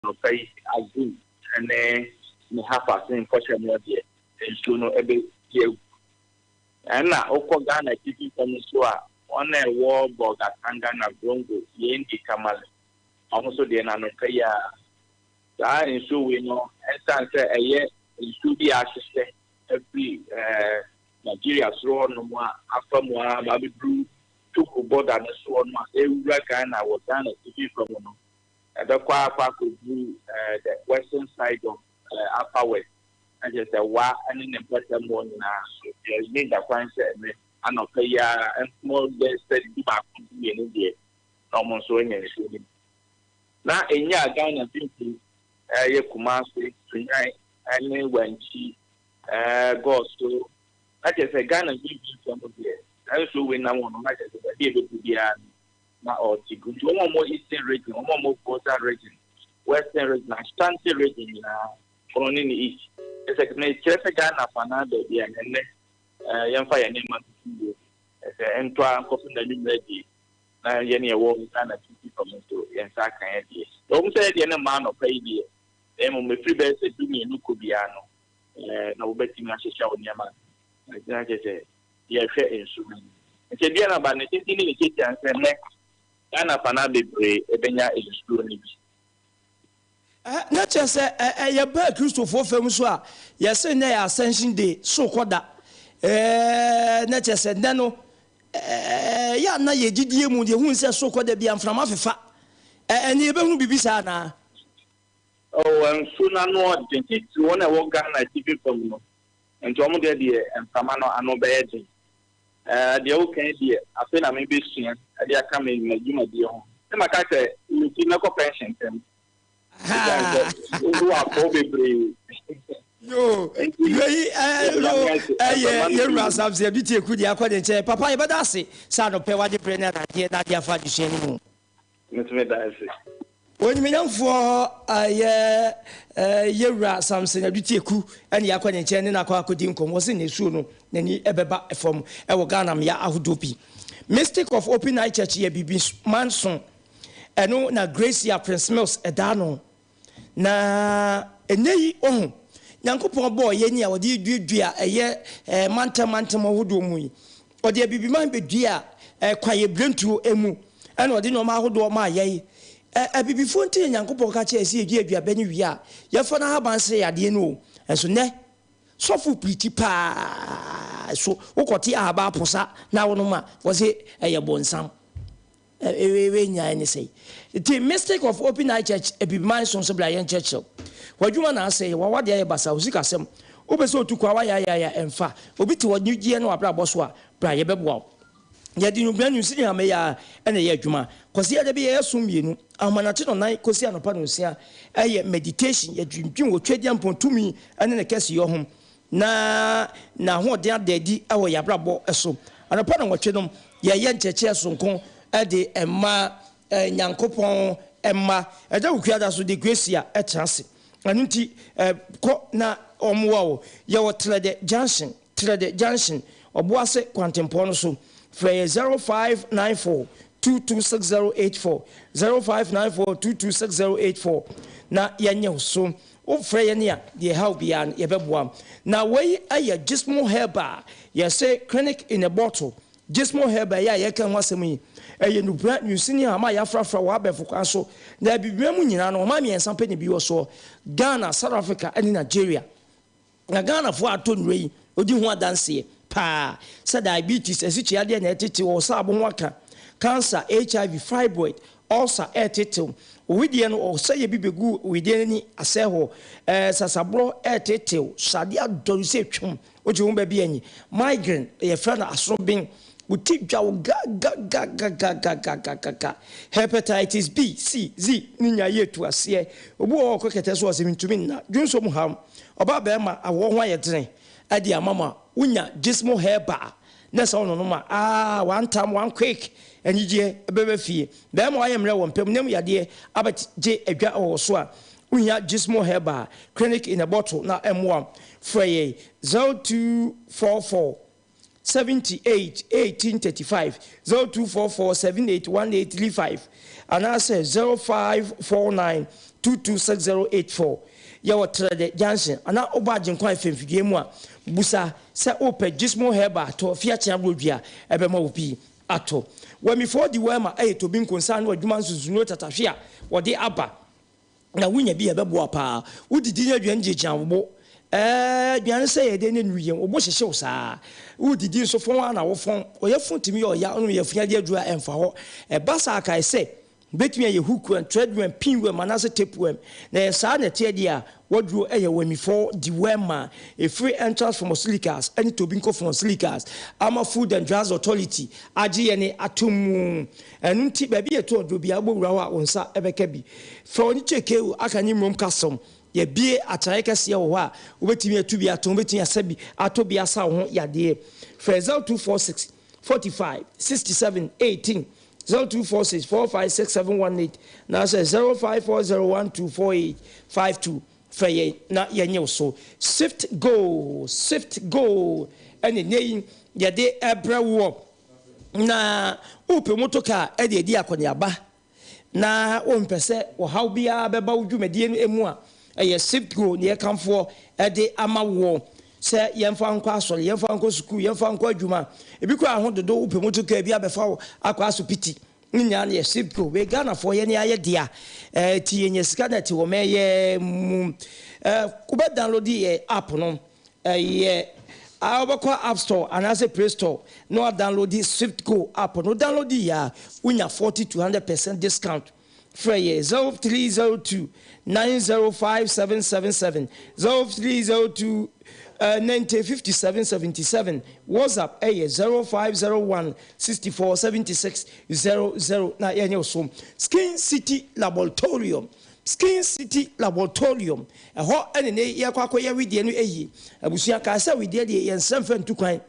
Anɔpa yi Axim ne ne Hafas ne mpɔtam hɔ deɛ, nsuo no bɛte agu. Ɛna wokɔ Ghana atifi fam nso a, wɔn a ɛwɔ Bolgatanga, Navrongo, Yendi, Tamale, wɔn nso deɛ no anɔpa yi ara. Saa nsuo wei no, ɛsiane sɛ ɛyɛ nsuo bi a ahyehyɛ afiri Nigeria soro hɔnom a afa mu ara ba abɛduru Togo border no soɔ no a ɛrewura Ghana wɔ Ghana atifi fam no, ɛbɛkɔ akɔ akɔduru the western side of Upper West, na kyerɛ sɛ Wa ne ne mpɔtam hɔ nyinaa so. Yɛne da kwan sɛ ɛnnɛ anɔpa yi ara nkɔmmɔ bɛyɛ sɛ 11, 12 deɛ, na wɔn nso anya nsuo no bi. Na ɛnyaa Ghana mfimfini, ɛyɛ Kumasi, Sunyani ne Wankyi, Goso, na kyerɛ sɛ Ghana mfimfini fam deɛ, saa nsuo wei nam hɔ no, na kyerɛ sɛ baabi a ɛbɛdu biara no, na ɔrete gu. Nti wɔn a wɔwɔ Eastern Region, wɔn a wɔwɔ Volta Region, Western Region, Ashanti Region nyinaa, Bono ne ne East. Kyerɛ sɛ, mekyerɛ sɛ Ghana fa no ara baabi a ɛnnɛ yɛmfa yɛn nneɛma ntoto yie. Sɛ ɛntɔ ara nkɔso n'anwummerɛ deɛ, na yɛn a yɛwɔ Ghana atifi fam nso, yɛn nsa aka yɛn deɛ. Ɛwom sɛ yɛn deɛ no mmaa anɔpa yi deɛ, na mmom ɛfiri bɛyɛ sɛ 12 kɔ biara no, na wobɛtumi ahyehyɛ wo nneɛma. Na kyerɛ sɛ yɛhwɛ nsu no mu. Nti aduan aba ne tenten ne ne tiatia nsɛ nnɛ Ghana fanaa bebree bɛnya nsuo no bi. Na kyerɛ sɛ yɛba Akristofoɔ fam nso a, yɛse nnɛ yɛ Ascension Day, sorokɔ da. Na kyerɛ sɛ nnɛ no, yɛ a na yɛ gyidie mu yɛhunu sɛ sorokɔ da bi a mframa fefa. Ɛnne yɛbɛhunu biribi saa anaa? Oh, nsuo no ano ɔden, titiriw wɔn a ɛwɔ Ghana atifi fam no. Nti wɔn deɛ deɛ mframa no ano bɛyɛ den. Ɛɛ deɛ woka yi deɛ afei na mebɛsua de aka me m'adwumadie ho. Sɛ maka sɛ meti mɛkɔ pension ntɛm. Ɛsiane sɛ wowɔ apɔw bebree. Yoo, wei no ɛyɛ yɛn wura Samson Abitieku deɛ akɔ ne nkyɛn. Papa yɛbɛda ase sɛ anɔpɛ wagye berɛ ne adadeɛ na ade afa adesua no mu. Me nso meda ase. Onyiminyamfoɔ yɛ Yɛwura Samson Adutieku ne yɛakɔ ne nkyɛn ne no akɔ akɔdi nkɔmmɔ. Ɔse nisuo no n'ani bɛba fam wɔ Ghana mmea ahodoɔ bi. Mystic of Open Eye Church yɛ biribi manso. Ɛno na Gracia Prince Mills da ano. Na ɛnnɛ yi, wahu, Nyankopɔn bɔɔ yɛn yi a ɔde duadua ɛyɛ mantam mantam ahodoɔ mu yi, ɔde Abibiman bɛdua kwaeɛbirentuo mu, ɛna ɔde nnoɔma ahodoɔ maa yɛn. Abibifoɔ nti na Nyankopɔn ka kyerɛɛ yɛn sɛ yɛdua aduaba no wie a, yɛmfa n'ahaban nsrɛ yɛn adeɛ no o. Nso nnɛ, sɔfo pirikyi paa so wokɔte ahaban aposa na wonom a, wɔse ɛyɛ bonsam. Wei nyinaa ne sɛi. Nti Mystic of Open Eye Church Abibiman som so bra yɛn kyerɛkyerɛ wo. W'adwuma na asɛe, w'awadeɛ ayɛ basaa, wo sikasɛm, wopɛ sɛ otu kwa, w'ayɛ ayɛ ayɛ a ɛmfa. Obi te hɔ anigyeɛ ne w'abrabɔ so a, bra yɛbɛboa wo. Yɛde nnubena ne nsu ne hama yi ara na ɛyɛ adwuma. Kwasiada bi yɛyɛ som mmienu, ahomanakye nnɔnan kɔsi anɔpa nnɔnsia yɛ meditation, yɛdwendwen wɔ Tweaduampɔn tumi ne ne kɛseyɔ ho. Na n'ahoɔden ada adi wɔ yɛn abrabɔ so. Anɔpa nnɔnwɔtwe no, yɛyɛ nkyerɛkyerɛ soronko de ma Nyankopɔn mma. Ɛda Wukuada so de Gracia tena ase. Ɛno nti, kɔ na wɔmmoa wo. Yɛwɔ Trɛdɛ Junction, Trɛdɛ Junction, Ɔboase kwantempɔn no so. Frɛ yɛn 0594 226084, 0594 226084 na yɛnyɛ wo so. Wofrɛ yɛn a, deɛ ɛhaw biara no, yɛbɛboa wo. Na wei yɛ Jismo Herbal, yɛse clinic in a bottle. Jismo Herbal yi a yɛreka ho asɛm yi, ɛyɛ nnubra, nnwensini, nhama a yɛafrafra wɔ abɛɛfo kwan so. Na Abibirem mu nyinaa no, ɔman mmiɛnsa pɛ na ebi wɔ soɔ, Ghana, South Africa ne Nigeria. Na Ghanafoɔ a atɔ nnuro yi, wɔdi ho adanseɛ paa sɛ diabetes, asikyire adeɛ na ɛretetew, ɔsaabo ho aka, cancer, HIV, fibroid, ulcer ɛretetew, wedeɛ no ɔsɛeɛ bi bɛgu wedeɛ no ani asɛe hɔ, ɛɛ sasaborɔ ɛretetew, sradeɛ adɔre sɛ twam, wogye wo ho baabi anyi, migraine, yɛfrɛ no asoroben, wo ti dwa wo gagagagagagagagaga, hepatitis B, C, Z ne nyinaa yɛ tu aseɛ, obi wɔ hɔ a ɔkɔ kɛtɛ so a ɔse mentumi nna, dwonsɔ mu haw, ɔbaa bɛrima awoɔ ho ayɛ dene de ama mo a, wonya Jismo Herbal na sɛ wononom a, ah, one time, one quick, anigyeɛ bɛba fie. Bɛrima wayɛ mmerɛ wɔ mpam, nam yadeɛ abɛgye adwa wɔ wo so a, wohia Jismo Herbal Clinic in a bottle na ɛmmoa wo. Frɛ yɛn 0244 78 18 35, 0244 78 18 35 anaasɛ 0549. 226084. Yɛwɔ Trɛdɛ Junction anaa wobɔ Agyenkwa FM fidua mu a, busa sɛ wopɛ Gismo Herbal tɔ Fiakye Aburodua a, ɛbɛma wo bi atɔ. Wamifɔɔ di wɛma ɛyɛ Tobi Nkonsa ano adwuma nsonsonoɔ tatahwe a wɔde aba na wonya bi a ɛbɛboa paa. Wodidi na aduane gyinagyina wo bo. Ɛɛ aduane sɛ yɛ dɛn na nnuru yam, wo bo hyehye wo saa. Wodidi nso fɔn ara na wofɔn. Ɔyafunu tumi yɛ ɔya, wonom yafunyadeɛ aduru a ɛmfa hɔ. Ɛba saa a kae sɛ Ebetumi ayɛ hookworm, threadworm, pinworm, anaasɛ tapeworm. Na ɛyɛ saa na ɛteɛ deɛ a, waduro yɛ wormifɔɔ dewormer a ɛfiri Entrance Pharmaceuticals ne Tobinco Pharmaceuticals ama Food and Drugs Authority agye yɛn atom mu. Ɛno nti, baabi a yɛtɔn aduro biara, wobɛwura hɔ a, wo nsa bɛka bi. Fa w'ani kyerɛ KU aka ne mmom ka som. Yɛabue atenaeɛ kɛseɛ wɔ hɔ a wobɛtumi atu bi atɔn, wobɛtumi asa bi, atɔ bi asa wo ho yadeɛ. Frɛ 0246 45 67 18, 0246 45 67 18, anaasɛ 0540 12 48 52. Frɛ yɛn na yɛnyɛ wo so. Swift Go, Swift Go ɛne nnɛ yi yɛde ɛbrɛ woɔ. Na wopɛ moto kaa ɛde adi akɔneaba na wompɛ sɛ ɔhaw biara bɛba wo dwumadie no mu a, ɛyɛ Sipco ne yɛkamfoɔ de ama woɔ sɛ yɛmfa nkɔ asɔre, yɛmfa nkɔ sukuu, yɛmfa nkɔ adwuma. Ebi koraa ho dodo, wopɛ motor car bi abɛfa wo akɔ asopiti. Ne nyinaa no yɛ Sipco. Wei Ghanafoɔ yɛne ayɛ dea. Ɛɛ ti yɛnya sika na ɛte wɔ mɛyɛ mu. Ɛɛ wobɛ download yɛ app no. Ɛyɛ a wobɛkɔ App Store anaasɛ Play Store na woadownloadi SwiftGo app no. Wo downloadi yɛ a, wonya 40 to 100 percent discount. Frɛ yɛ 0302 905777, 0302 90 57 77. WhatsApp yɛ 0501 64 76 00 na yɛnyɛ wo so. Skin City Laboratorium. Skin City Laboratorium, ɛhɔ ne nnɛ yi yɛrekɔ akɔyɛ wedeɛ no yie. Abusua, kae sɛ wedeɛ deɛ yɛnsrɛ mfa ntu kwan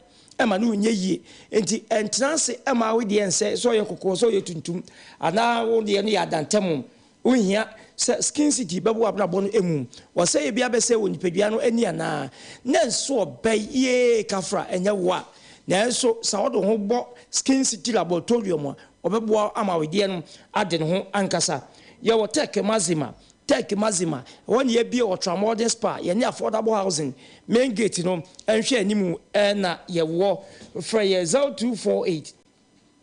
ma no nyɛ yie. Enti ɛntena ase mma wedeɛ nsɛe, sɛ ɔyɛ kɔkɔɔ, sɛ ɔyɛ tuntum, anaa wo deɛ no yɛ adantam. Wonhia sɛ Skin City bɛbɔ w'abrabɔ no mu. Ɔsɛeɛ biara bɛsɛe wɔ nipadua no ani anaa? Nanso ɔbɛ yie kafra, ɛnyɛ wo a. Nanso sɛ wode wo ho bɔ Skin City Laboratorium a, wɔbɛboa wo ama wedeɛ no ade ne ho ankasa. Yɛwɔ Tech Mazima, Tech Mazima, ɛhɔ na yɛabue Ultramodern Spa, yɛne Affordable Housing main gate no nhwɛ anim na yɛwɔ. Frɛ yɛn 0248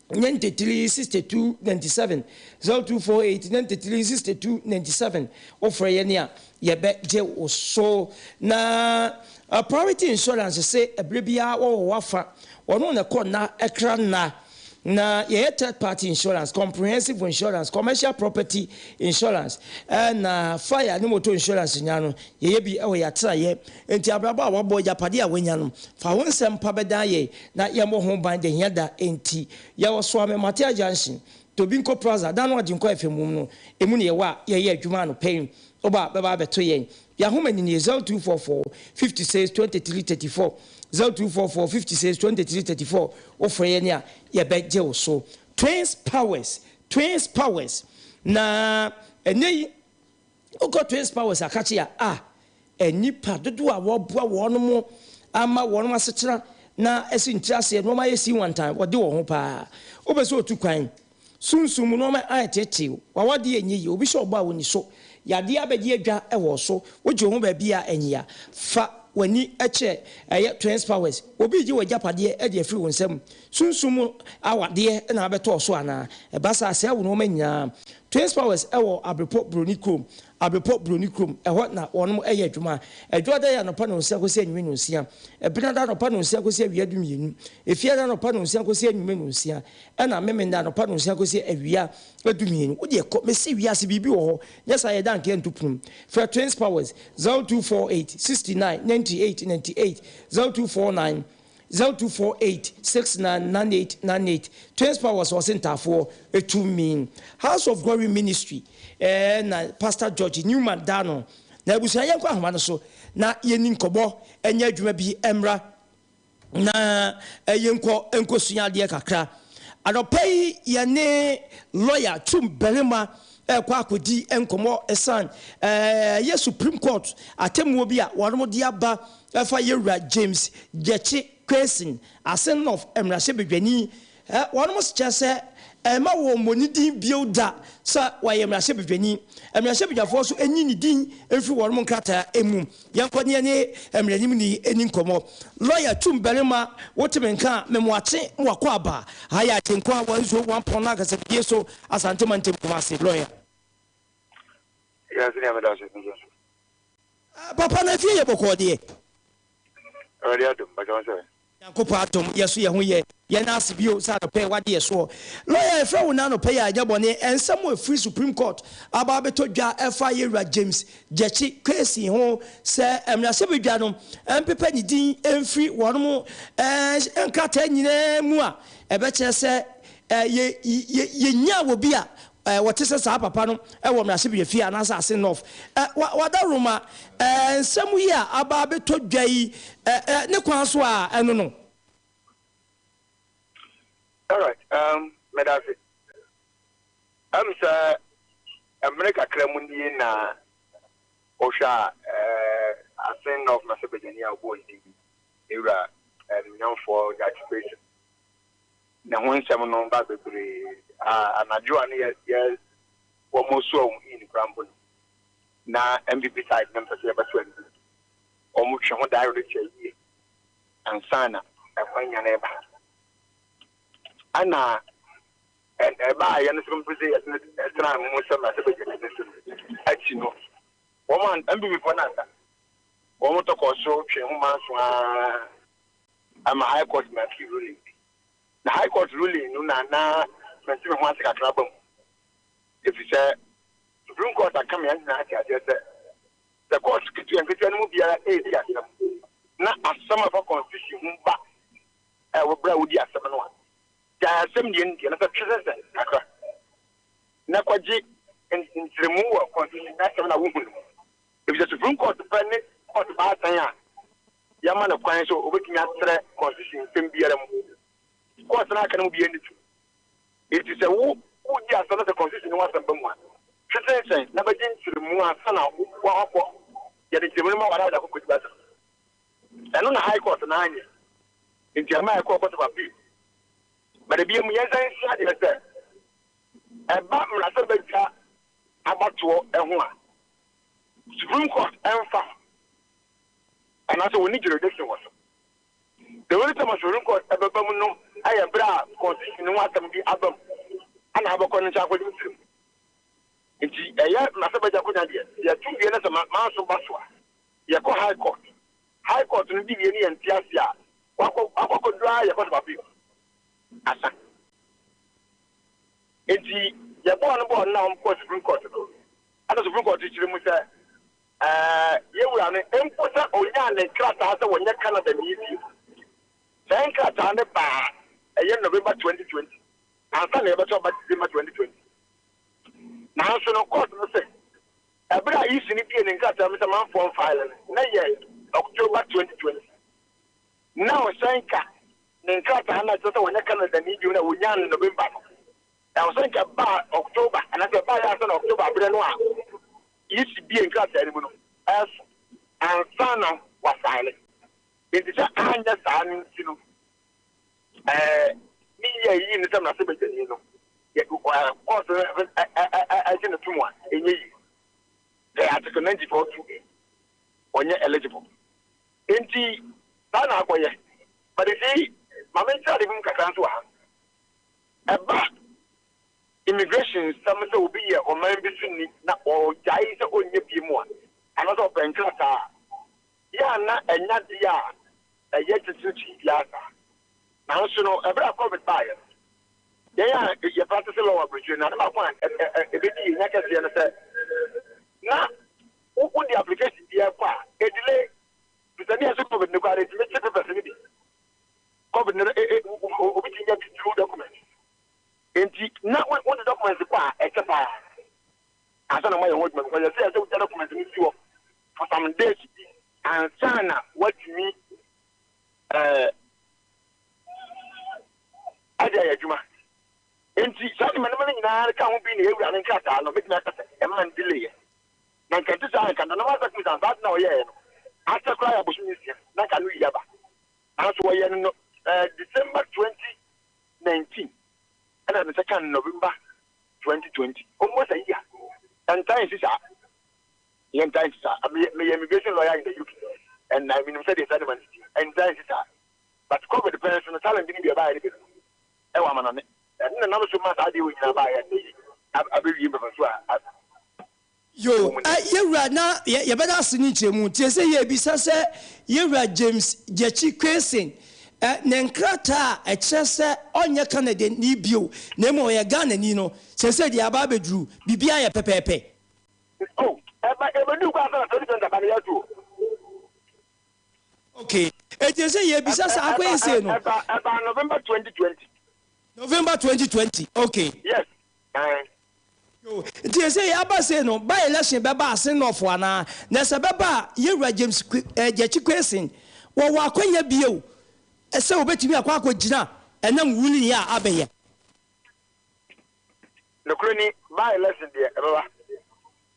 93 62 97, 0248 93 62 97, wofrɛ yɛn a yɛbɛgye wo so. Na Priority Insurance se ɛberɛ biara wɔwɔ w'afa, wɔne wo na ɛkɔ nna ɛkra nna. Na yɛyɛ third party insurance, comprehensive insurance, commercial property insurance, ɛna fire ne motor insurance nyinaa no, yɛyɛ bi wɔ yɛn atenaeɛ. Enti abrabɔ a wabɔ, agyapadeɛ a wanya no, fa wo nsɛm pa bɛdan yɛn na yɛmmɔ ho ban da hia da. Enti yɛwɔ Soame Matea Junction, Tobinco Plaza, dan no Agyenkwa FM wom no, emu na yɛwɔ a yɛyɛ adwuma anɔpa yi. Woba a, bɛba abɛto yɛn. Yɛn ahoma ni nie, 0244 56 23 34, 0244 56 23 34, Wofrɛ yɛn a, yɛbɛgye wo so. Twins Powers, Twins Powers, Na ɛnnɛ yi, wokɔ Twins Powers akakye a, ah, nnipa dodoɔ a wɔboa wɔn ama wɔn asetena na asi nkyerɛaseɛ, nneɛma ayɛ si wantan, wɔde wɔn ho paa. Wopɛ sɛ otu kwan, Sunsum mu nnoɔma ayɛ teetee, w'awadeɛ nyɛ yie, obi hyɛ ɔbɔ a ɔnni so, yadeɛ abɛgye adwa wɔ wo so, wogye wo ho baabi a ɛnyea, fa w'ani kyerɛ ɛyɛ Twins Powers, obi regye w'agyapadeɛ de afiri wo nsam, sunsum mu awadeɛ na abɛtɔ wo so anaa? Ɛba saa a, sɛe wo nnoɔma nyinaa. Twins Powers wɔ Abrepɔ Buroni kurom, Abrepɔ Buroni kurom, ɛhɔ na wɔnom yɛ adwuma. Adwoada yɛ anɔpa nnɔnsia kɔsi anwummerɛ nnɔnsia, Ɛbenada anɔpa nnɔnsia kɔsi awia dumienu, Efiada anɔpa nnɔnsia kɔsi anwummerɛ nnɔnsia. Ɛna Memenda anɔpa nonsia kɔsi awia dumienu. Wo deɛ kɔ, mese wiase biribi wɔ hɔ, nyɛ saa yɛda anka yɛnto pono mu. Frɛ Twins Powers, 0248 69 98 98, 0249 0248 69 98 98. Twins Powers wɔse ntaafoɔ tumi. House of Glory Ministry ɛna Pastor George Newman da ano. Na abusua yɛnkɔ ahoma no so na yɛnni nkɔmmɔ nyɛ adwuma bi mmra. na yɛnkɔ nkɔsua adeɛ kakra. Anɔpa yi yɛne lɔya Twum Barima ɛrekɔ akɔdi nkɔmmɔ ɛsan ɛyɛ Supreme Court atemmuo bi a wɔn de aba ɛfa yɛwura James Gyekye Quayson Asen North mmarahyɛbadwani. Wɔn kyerɛ sɛ Mma wɔmmɔ ne din bio da sɛ wayɛ mmarahyɛbadwani. Mmarahyɛbadwafoɔ nso nyi ne din mfiri wɔn nkrataa mu. Yɛnkɔ ne yɛne mmaranimni nni nkɔmmɔ. Lɔya Twum Barima, wote me nka a, memoakye ma wakɔ aba. Ha yɛ Agyenkwa 101.9 kasafidie so, Asante Mantam Kumasi. Lɔya. Yes, nea meda ase, me nso. Papa na fie yɛ bɔkɔɔ deɛ. Awurade adom, bàtà wɔn sɛ. Nyankopɔn adom, yɛ so yɛ ho yɛ. Yɛn ase bio sɛ anɔpa yi w'ade yɛ soɔ. Lawyer yɛfrɛ wo nnɛ anɔpa yi a ɛnyɛ bɔne, nsɛm a ɛfiri Supreme Court aba abɛtɔ dwa ɛfa yɛwura James Gyakye Quayson ho sɛ mmarahyɛbadwa no mpepa ne din mfiri wɔnom nkrataa nyinaa mu a ɛbɛkyerɛ sɛ yɛ yɛnyaa obi a wɔte sɛ saa papa no wɔ mmarahyɛbadwafie anaasɛ ase North. Wada Roma nsɛm yi a aba abɛtɔ dwa yi ne kwan so a ɛno no. Alright, meda ase. Ɛm sɛ mmere kakra mu nie na wohwɛ a Asen North mmarahyɛbadwani a ɔbɔɔ ne din Ewura Animuonyamfoɔ Gyakye Quayson ne ho nsɛm no ba bebree a anadwo a ne yɛ yɛ wɔn soa wɔn in koraa mpo no na NPP side no mpɛ sɛ yɛbɛto ani wɔn twe ho direct yie ansa na ɛkwan nya no ɛba ɛna ɛbaa yɛn nso mpo sɛ yɛtena ɛtena mu sɛ mmerɛ sɛ bɛgyina ne so no akyi no wɔn a NPP foɔ no ansa wɔn tɔkɔ so twe ho manso ara ama High Court ma fi ruling bi. Na High Court ruling no na na mente me ho ase kakra ba mu. Efisɛ Supreme Court aka me nyinaa ate aseɛ sɛ sɛ court ketewa nketewa no mu biara redi asɛm na asɛm a ɛfa constitution ho ba ɛwɔ berɛ a wodi asɛm no a, gyae asɛm deɛ no deɛ na sɛ twe sɛsɛ kakra na kɔgye nkyerɛmu wɔ constitution asɛm na wohu no mu. Efisɛ Supreme Court pɛ ne court baatan a yɛama no kwan sɛ obetumi atrɛ constitution nsɛm biara mu. Court no aka no mu biara nni tumi. Enti sɛ wo wodi asɛm na sɛ constitution no ho asɛm ba mu a, twe sensɛn na bɛgye nkyerɛmu ansa na woakɔ yɛde nkyerɛmu no ma wo a na wode akɔ kɔdi w'asɛm. Ɛno na High Court no anyɛ. Enti ɛma ɛkɔɔ Court of Appeal. But ebia mu yɛnsan nsua adeɛ sɛ ɛba mmarahyɛbadwa abatoɔ ho a, Supreme Court ɛmfa ho anaasɛ wɔnni jurisdiction wɔ so. The only time a Supreme Court ɛbɛba mu no ɛyɛ berɛ a constitution no ho asɛm bi aba mu ana abɛkɔ no nkyɛn akɔgye mfiri mu. Nti ɛyɛ mmarahyɛbadwa akonnwa deɛ, yɛto wie na sɛ manso ba so a, yɛkɔ High Court. High Court no di wie ne yɛnte ase a, wakɔ akɔduru ara yɛkɔ Court of Appeal. Asa. Nti yɛbɔɔ no bɔɔ no na wɔkɔɔ Supreme Court no, ɛna Supreme Court kyerɛ mu sɛ ɛɛ yɛwura no mpo sɛ onyaa ne nkrataa sɛ wɔnyɛ Canada ni bio. Saa nkrataa no baa ɛyɛ November 2020 ansa na yɛbɛto aba December 2020. Nanso no court no sɛ ɛberɛ a EC no bie ne nkrataa mu sɛ manfoɔ mfile no na yɛ October 2020. Na ɔsan ka ne nkrataa no a ɛkyerɛ sɛ wɔnyɛ Canada ni bio na wɔnyaa no November no. Ɛwɔ sɛ nka ɛbaa October anaasɛ ɛbaa yɛ ansa na October berɛ no a EC bie nkrataa no mu no ɛso ansa na wafaele. Nti sɛ anyɛ saa no nti no, ɛɛ ne yi a ɛyi ne sɛ mmarahyɛbadwani no yɛ court no ɛgye no tom a ɛnyɛ yi. Sɛ Article 94 2A ɔnyɛ eligible. Nti saa na akɔyɛ. But you see, ma menkyerɛ ade bi mu kakra nso wɔ ha. Ɛba immigration nsɛm sɛ obi yɛ ɔman bi so ni na ɔgyae sɛ ɔnyɛ bi mu a, anaasɛ ɔpɛ nkrataa a, yɛ a na ɛnyɛ adeɛ a ɛyɛ kyekyerekyi biara saa. Nanso no, ɛberɛ a COVID baeɛ no, yɛn a yɛ practice law wɔ aburokyire no, ade baako a ɛbɛdi yɛn nya kɛseɛ no sɛ, na wode application biara kɔ a, ɛdelay. Fisɛ ne yɛ so COVID no koraa de, ɛtumi kye papers no bi. COVID no obi tumi nya bi through document. Nti na wode documents kɔ a ɛkyɛ paa ansa na moayɛ ho adwuma because yɛsɛ yɛsɛ wogya document no si hɔ for some days bi ansa na woatumi ɛɛ ade ayɛ adwuma. Nti saa nneɛma nneɛma no nyinaa ka ho bi na ewura ne nkrataa no mɛtumi aka sɛ ɛma no delay yɛ. Na nka nte saa nka normal circumstance saa ade na ɔyɛɛ no akyɛ koraa yɛ abosome 6 na nka no yi aba. Nanso wɔyɛ no no December 2019. Ɛna ne nsa kaa no November 2020. Almost a year. Ɛntaa nsi saa. Yɛntaa nsi saa. Meyɛ meyɛ immigration lawyer in the UK and I menim sɛdeɛ saa nneɛma no si teɛ. Ɛntaa nsi saa. But COVID pɛn so no challenge no bi a ɛbaeɛ no bi no ɛwɔ amanɔne. Ɛno na ɛnam so ma saa adeɛ wei nyinaa baeɛ a nnɛ yi abɛwie mpɛpɛnso a Yo, ɛwɔ mu nnɛ. Yɛwura na yɛbɛda ase ne nkyerɛmu nti ɛsɛ yɛbisa sɛ Yɛwura James Gyakye Quayson ne nkrataa a ɛkyerɛ sɛ ɔnyɛ Canadani bio na mmom ɔyɛ Ghanani no seesei deɛ aba abɛduru, biribiara yɛ pɛpɛɛpɛ. Oh, ɛba ɛbɛduru kɔ ansa na 2020 aba no yɛatu o. Okay, enti ɛsɛ yɛbisa sɛ akɔyɛ sei no. Ɛba ɛba November 2020. November 2020, okay. Yes, ɛn. Yo, nti ɛsɛ yɛaba sei no, by election bɛba Asen North anaa? Na sɛ ɛbɛba a, Yɛwura James eh, Gyakye Quayson, wɔwɔ akwanya bio sɛ wɔbɛtumi akɔ akɔgyina ɛnam ruling a abɛyɛ? Nokorɛ ni, by election deɛ ɛbɛba,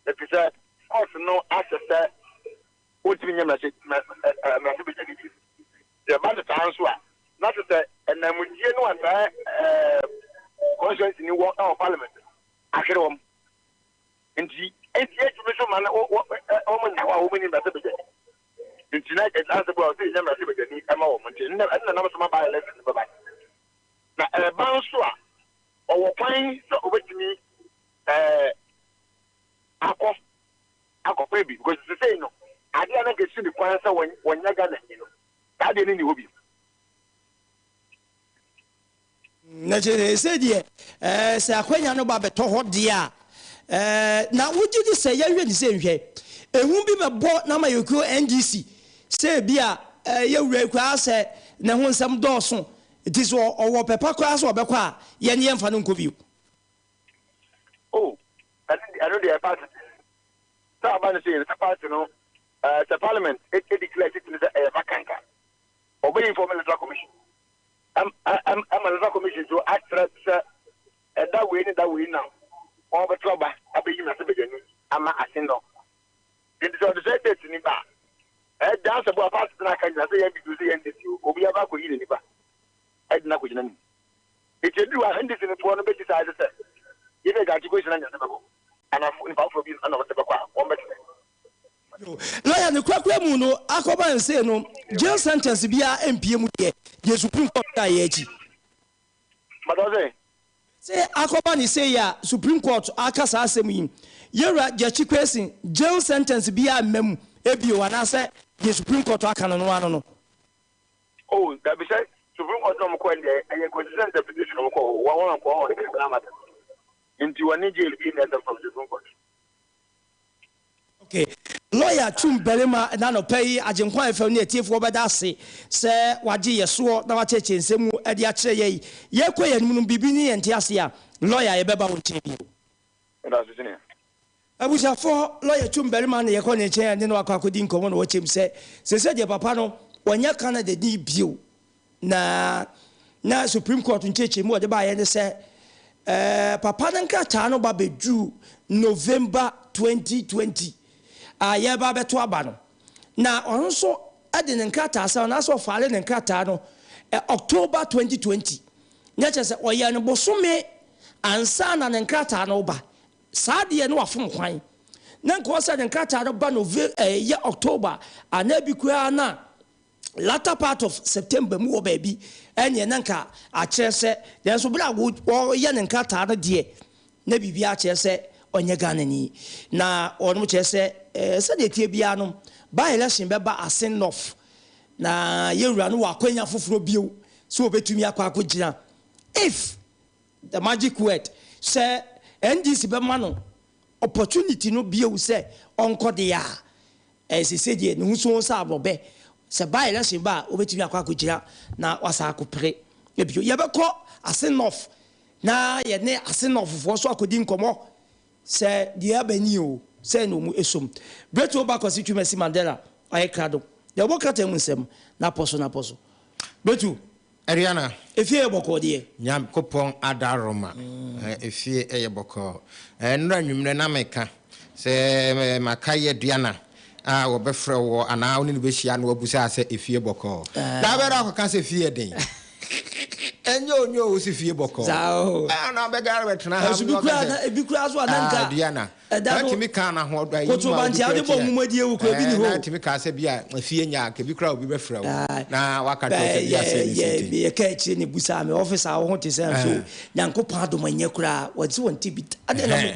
efisɛ court no ahyɛ sɛ wontumi nyɛ mmarahyɛbadwani bio. Sɛ ɛba no saa nso a, na kyerɛ sɛ ananmusie no a saa constituency no wɔ wɔ parliament no ahwere wɔn. Nti, nti yɛntumi nso ma no wɔn nna hɔ a wɔn nni mmarahyɛbadwani. Nti na ɛsɛ sɛ wɔsɛ yɛnya mmarahyɛbadwani ma wɔn. Nti ɛno na nam so ma by election no bɛba. Na ɛba nso a, ɔwɔ kwan sɛ obetumi ɛɛ akɔ akɔpɛ bi because sesei no adeɛ a na nka esi ne kwan sɛ wɔnyɛ Ghana ni no saa adeɛ no nni hɔ bio. Na kyerɛ sɛ sɛ deɛ ɛɛ sɛ akwanya no ba bɛtɔ hɔ deɛ a ɛɛ na wogye di sɛ yɛhwɛ ne sɛ nhwɛ ehu bi bɛbɔ na ama yɛkuo NDC sɛ ebi a ɛɛ yɛwura yi koraa sɛ ne ho nsɛm dɔɔso nti sɛ ɔwɔ pɛ pa koraa sɛ ɔbɛkɔ a yɛn yɛmfa no nkɔ bio. Oh, ɛno deɛ party sɛ aba no sɛ sɛ party no ɛɛ sɛ parliament e declare seat no sɛ ɛyɛ vacant a ɔbɛ inform electoral commission ɛm ɛm ɛma electoral commission so akyerɛ sɛ ɛda wei ne da wei na wɔbɛto aba abɛyi mmarahyɛbadwani ama asen no nti sɛ ɔde sɛ date ni ba a ɛda sɛ bo a party no aka nyina sɛ yɛn bibi sɛ yɛn ndc o obi aba akɔyi ne nipa ɛde no akɔgyina ne mu. Enti eduu hɔ a, NDC no foɔ no bɛ decide sɛ yɛde Agyankye Kwesi na Nyansa bɛkɔ anaa nipa foforɔ bi na wɔde bɛkɔ a, wɔn bɛkyerɛ. Yo, lawyer no korakora mu no akɔba nsei no jail sentence biara mpie mu deɛ, deɛ Supreme Court kaeɛ akyi. But ɔse. Se akɔba ne sei a Supreme Court aka saa asɛm yi, Yɛwura Gyakye Quayson jail sentence biara mma mu bio anaasɛ deɛ Supreme Court aka no no ano no. Oh dabi sɛ supreme court na ɔmo kɔɛ no deɛ ɛyɛ constitutional interpretation na ɔmo kɔ hɔ wɔn ankɔ hɔ on criminal matter nti wɔne jail bi nni asɛm from supreme court. Ok lawyer Twum barima na anɔpa yi Agyenkwa FM ne atiefoɔ bɛda ase sɛ wagye yɛ soɔ na wakyerɛkyerɛ nsɛm mu de akyerɛ yɛn. Yɛkɔ yɛn anim no biribi ne yɛn nte ase a lawyer yɛbɛba wo nkyɛn bio. Meda ase senior. Abusuafoɔ, lɔya Twum barima na yɛkɔ ne nkyɛn a ne no akɔ akɔdi nkɔmmɔ na wakyerɛ mu sɛ seesei deɛ papa no ɔnyɛ Canadani bio na na Supreme Court nkyerɛkyerɛmu a ɔde baeɛ ne sɛ eh, papa no nkrataa no ba bɛduru November 2020 a yɛreba abɛto aba no na ɔno nso de ne nkrataa sɛ anaasɛ ɔfaale ne nkrataa no eh, October 2020 na kyerɛ sɛ ɔyɛ no bosome ansa na ne nkrataa no ba. Saa deɛ na wafom kwan. Na nka ɔsɛ ne nkrataa no ba Nove ɛyɛ October anaa bi koraa na latter part of September mu wɔ baabi ɛneɛ na nka akyerɛ sɛ nanso berɛ a wɔyɛ ne nkrataa no deɛ na biribiara kyerɛ sɛ ɔnyɛ Ghanani. Na wɔnom kyerɛ sɛ sɛdeɛ ɛteɛ biara no by election bɛba Asin North na yɛwura no wɔ akwanya foforɔ bio sɛ ɔbɛtumi akɔ akɔgyina if The magic word, sɛ NDC bɛma no opportunity no bio sɛ ɔnkɔ deɛ a, ɛɛ sese deɛ ne ho so sɛ aborɔbɛ. Sɛ by election ba a, obetumi akɔ akɔgyina na wasan akɔpere bio. Yɛbɛkɔ Ase North na yɛne Ase North foɔ nso akɔdi nkɔmmɔ sɛ deɛ aba ni o, sɛn na wɔn som. Bretuo ba Kwasi Twumasi Mandela ayɛ krado. Deɛ ɔbɔ krataa mu nsɛm, n'apɔ so n'apɔ so. Bretuo. Ariana. Efie yɛ bɔkɔɔ deɛ. Nyankopɔn adaworoma efie yɛ bɔkɔɔ. Nnora anwummerɛ na meka sɛ makae Aduana a wɔbɛfrɛ woɔ anaa wo ne no bɛhyia na wabusa sɛ efie bɔkɔɔ. Da bɛn na wakɔka sɛ efie yɛ den? Ɛnyɛ onyo o si fie bɔkɔɔ. Saa o. Ɛɛ na bɛga bɛtena ha. Ɛso bi kura na ebi kura so ananka. Aduana. Ɛda no. Ɛtumi ka na ho ɔdɔ ayi. Koto banti ade bɔ nwoma die wo kura bi ni hɔ. Na ɛtumi ka sɛ bi a fie nya ka bi kura obi bɛfrɛ wo. Na waka kyerɛ sɛ bi a sɛ ne sɛ. Yɛ ka akyire ne busa me officer wo ho te sɛ nso. Nyankopɔn adom anyɛ kura wɔdze wɔn ti bi. Ade na mo.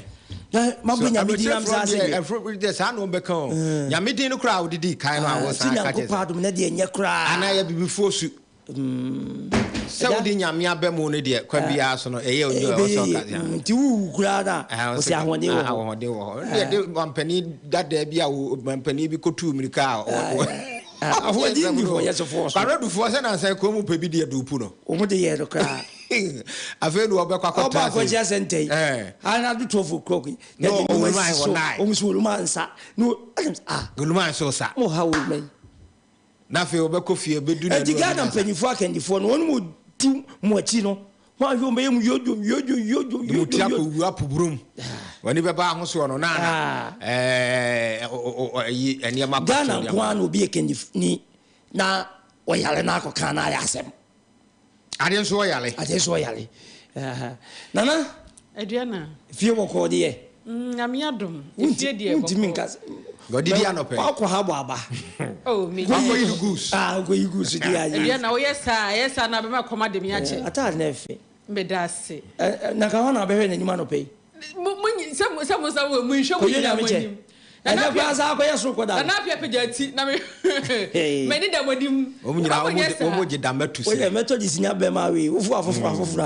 Mabɔ nyame din am saa sɛ. Ɛfro de saa no bɛka o. Nyame din no kura a wodidi kan no a wo saa ka kyerɛ. Nyankopɔn adom na deɛ nyɛ kura. Ana yɛ bibifoɔ su. Sɛ wode Nyame aba mu no deɛ, kwan biara so no, ɛyɛ onyo a ɛwɔ sɛ ɔka sɛ. Nti wowu koraa no a, ɔsɛ ahoɔden wɔ hɔ. Ahoɔden wɔ hɔ. Ɛno deɛ de mampanin dadaa bi a mampanin bi kɔtuu mmirika a. Ahoɔden nni hɔ, yɛ sofoɔ so. Kwaredufoɔ sɛ nansa kurom pɛ bi deɛ duupu no. Wɔn de yɛɛ no koraa. Afei na wɔbɛkɔ akɔtra ase. Ɔba akɔkyia sɛ ntɛyi. Anadwo 12 o'clock. Na ɔwuluma wɔ nan. Wɔn so wɔluma nsa. Ah. Wɔluma nso sa. Mo ha wɔluma yi. Na afei wɔbɛkɔ fie bɛdu na Enti Ghana mpanyinfoɔ akandifoɔ no wɔn mu di mo akyi no wɔn ahwɛ wɔn bɛyɛ mu yojo yojo yojo yojo. Mo ti akɔwura puburum. Wɔn ani bɛba ahosoɔ no na na ɛɛ ɛyi nneɛma pa. Ghana nko ara na obi yɛ kandini na ɔyare na akɔka na ayɛ asɛm. Adeɛ nso ɔyare. Adeɛ nso ɔyare. Nana. Aduana. Fie bɔkɔɔ deɛ. Nyame adom. Efie deɛ bɔkɔɔ. Wontumi nka sɛ. Ɔdidi anɔpɛ. Wakɔ ha bɔ aba. Oh me. Wakɔ yi goose. Ah wakɔ yi goose di ayi. Aduana woyɛ saa ɛyɛ saa na abɛma kɔm ade me akyɛ. Ataade na ɛfɛ. Meda ase. Na ka hɔ na abɛhwɛ n'anim anɔpɛ yi. Mo mo sɛ mo sɛ mo nsa wɔ mu nhwɛ mo nyinaa mo anim. Ɛnɛ koraa saa akɔyɛ soro kɔda. Nana Appiah pagya ti na me m'ani da mo anim. Wɔn nyinaa wɔn wɔn gye dam atu sɛ. Woyɛ Methodist nya bɛrima wei wofu afoforo afoforo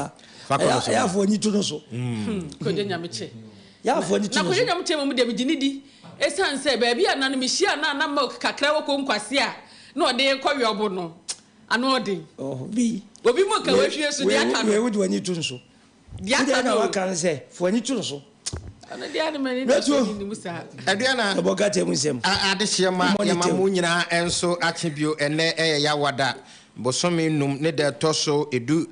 a. Ɛyɛ afo ani to no so. Kwadwo Nyamekyɛ. Yɛ afo ani to no so. Na Kwadwo Nyamekyɛ mmom deɛ megye ne di. Ɛsiane sɛ baabi a na no mehyia no a na milk kakra wɔ konkwase a na ɔde rekɔ wɛɔbo no ano ɔden. Obi Obi milk a wahwie so deɛ aka no. Wei wode w'ani to no so. Deɛ aka no. Wode na waka no sɛ fo ani to no so. Ɔno deɛ ne m'ani da so ne mu saa. Aduana. Ɛbɔ gata mu nsɛm. Adehyeɛ ma yɛma mo nyinaa nso akye bio. Ɛnnɛ ɛyɛ Yawada bosome num ne da ɛtɔ so 18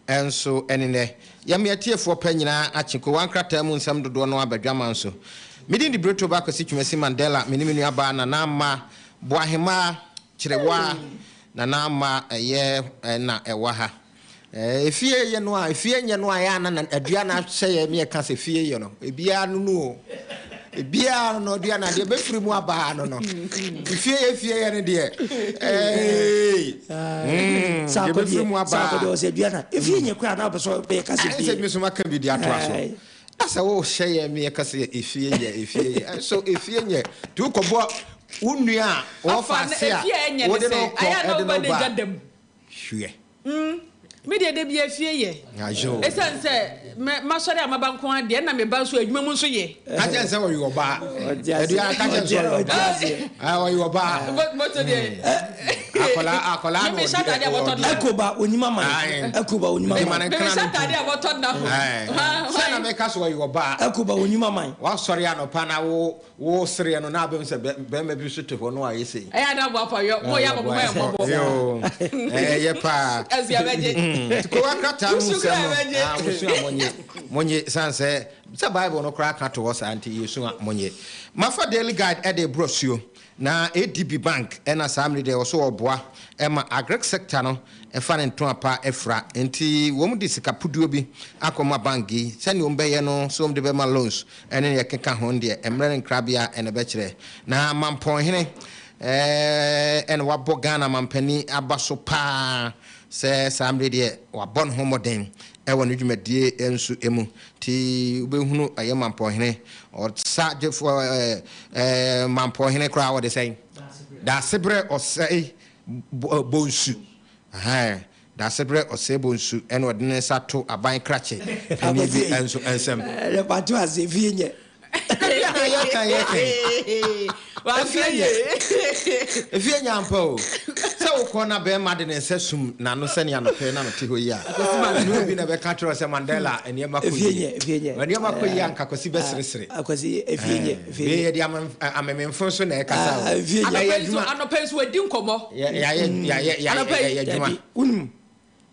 nso ne nnɛ. Yɛma atiefoɔ pɛ nyinaa akye kowa nkrataa mu nsɛm dodoɔ no aba dwaman so. Me din de Brito Ba Kwasi Twumasi Mandela, me ne me nua baa Nana Ama Boahemaa Kyerewaa Nana Ama ɛyɛ na ɛwɔ ha. Efie yɛ no a, efie nyɛ no a yɛ ana na adua na ahyɛ yɛ me yɛka sɛ fie yɛ no. Ebiara no no o. Ebiara no no adua na deɛ bɛfiri mu abaa no no. Efie yɛ fie yɛ no deɛ. Ee. Deɛ bɛfiri mu abaa. Saa akɔdeɛ ɔsɛ adua na efie nyɛ koraa na apɛ sɛ ɔbɛyɛ ka sɛ fie. Ɛsɛ mi so maka bi de atoa so. Asɛ wo hyɛ yɛ me yɛka sɛ efie yɛ efie yɛ. So efie nyɛ. Ti wokɔbɔ wo nua a wɔfa ase a wode no kɔ ɛde no ba. Hwɛ. Mm, me deɛ da biara fie yɛ. Ayo. Esiane sɛ mɛ masɔre a maba nko ara deɛ, ɛna me ba nso adwuma mu nso yɛ. Ka kyerɛ sɛ ɔyɛ ɔbaa. Ɛdua ka kyerɛ sɛ ɔyɛ ɔbaa. Ɔyɛ ɔbaa. Moto deɛ. Akɔla akɔla na ɔdi. Ataade a wɔtɔ na. Ɛkoba onim aman. Ɛkoba onim aman. Mimi hyɛ ataade a wɔtɔ na ho. Sɛ na meka sɛ ɔyɛ ɔbaa. Ɛkoba onim aman. Wasɔre anɔpa na wo Wo sereɛ no na abɛhu sɛ bɛrima bi nso te hɔ no ayɛ sei. Ɛyɛ ada bɔ apa yɔ mo yɛ abɔ mo yɛ mɔbɔ. Yoo ɛyɛ paa. Ɛsi abɛgye. Kowa krataa mu nsɛm no ah mo sua mo nye mo nye san sɛ sɛ Bible no koraa ka to hɔ saa nti yɛ sua mo nye. Mafa Daily Guide ɛde brɔ suo na ADB Bank ɛna saa mmere deɛ ɔso ɔboa ɛma agric sector no ɛfa ne ntoa pa ɛfira nti wɔn de sika puduo bi akɔ ma bank yi sɛdeɛ wɔn bɛyɛ no so wɔn de bɛma loans Ɛne nea ɛkeka ho no deɛ, mmerɛ ne nkrabea na ɛbɛkyerɛ. Na Mampɔnhene na wabɔ Ghana mampanin aba so pa ara sɛ saa mmerɛ yi deɛ wabɔ ne ho mmɔden wɔ ne dwumadie nso mu. Nti wobɛhunu ɛyɛ Mampɔnhene, ɔsagyefoɔ, Mampɔnhene koraa wɔde sɛn? Daasebrɛ Ɔsɛe Bonsu. Ahaa, Daasebrɛ Ɔsɛe Bonsu na ɔde ne nsa to aban krakye panin bi nso nsam. Yɛpato ase, efie nyɛ. Yɛka yɛka yi. Efie nyɛ. Efie nyɛ ampa o. Sɛ wokɔ na bɛrima de ne nsa sum n'ano sɛnea anɔpa yi na mete hɔ yi a, ɛnyɛ obi na bɛka kyerɛ wo sɛ Mandela nneɛma kɔ yie. Efie nyɛ. Nneɛma kɔ yie a anka Kwasi bɛseresere. Akwasi, efie nyɛ. Efie nyɛ. Wei yɛde amememfo nso na ɛkasa o. Efie nyɛ. Ɛyɛ adwuma. Anɔpa yi nso wadi nkɔmmɔ. Yɛayɛ yɛayɛ yɛayɛ adwuma. Dabi, wonim,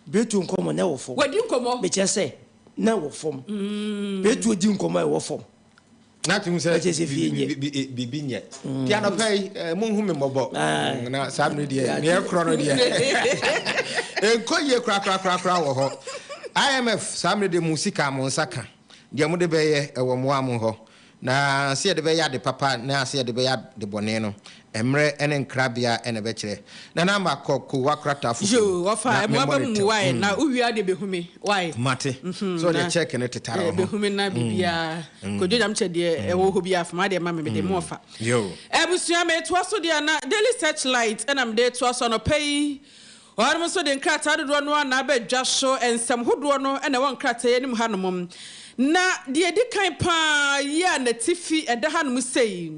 Betuo nkɔmmɔ na ɛwɔ fam. Wadi nkɔmmɔ. Mekyerɛ sɛ, na ɛwɔ fam. Betuo di nkɔmmɔ a ɛwɔ fam. Na te hu sɛ Ɛkyɛ sɛ fie nyɛ. Biribi nyɛ. Nti anɔpa yi, monhu me mmɔbɔ. Na saa mmere deɛ, nea ɛkorɔ no deɛ, ɛnkɔ yie korakorakorakora wɔ hɔ. IMF, saa mmere deɛ mo sika mo nsa ka. Deɛ mode bɛyɛ, ɛwɔ mo ara mo hɔ. Na sɛ yɛde bɛyɛ ade papa na sɛ yɛde bɛyɛ ade bɔne no, mmerɛ ne nkrabea na ɛbɛkyerɛ. Nana Ama kɔ kowa krataa foforɔ Yoo, mu wɔfa na ɛmoa memmɔ ba ne mu tɛw. wai na wo wie a deɛ bɛhu me wai. Mate. Mhm, Sɛ ɔde na check no tetare eh, wo ho. bɛhu me na biribiara. Kojo Nyamkyɛ deɛ ɛwɔ hɔ biara fa m'adeɛ ma me mede mo ɔfa. Yoo. Abusua metoa so deɛ na Daily Searchlight ɛna mede toa so anɔpa yi. Wɔnom nso de nkrataa dodoɔ no ara na aba dwa so. Nsɛm hodoɔ no na ɛwɔ nkrataa yi anim hanom. Na deɛ ɛdi kan pa ara yi a n'atifi ɛda hanom sei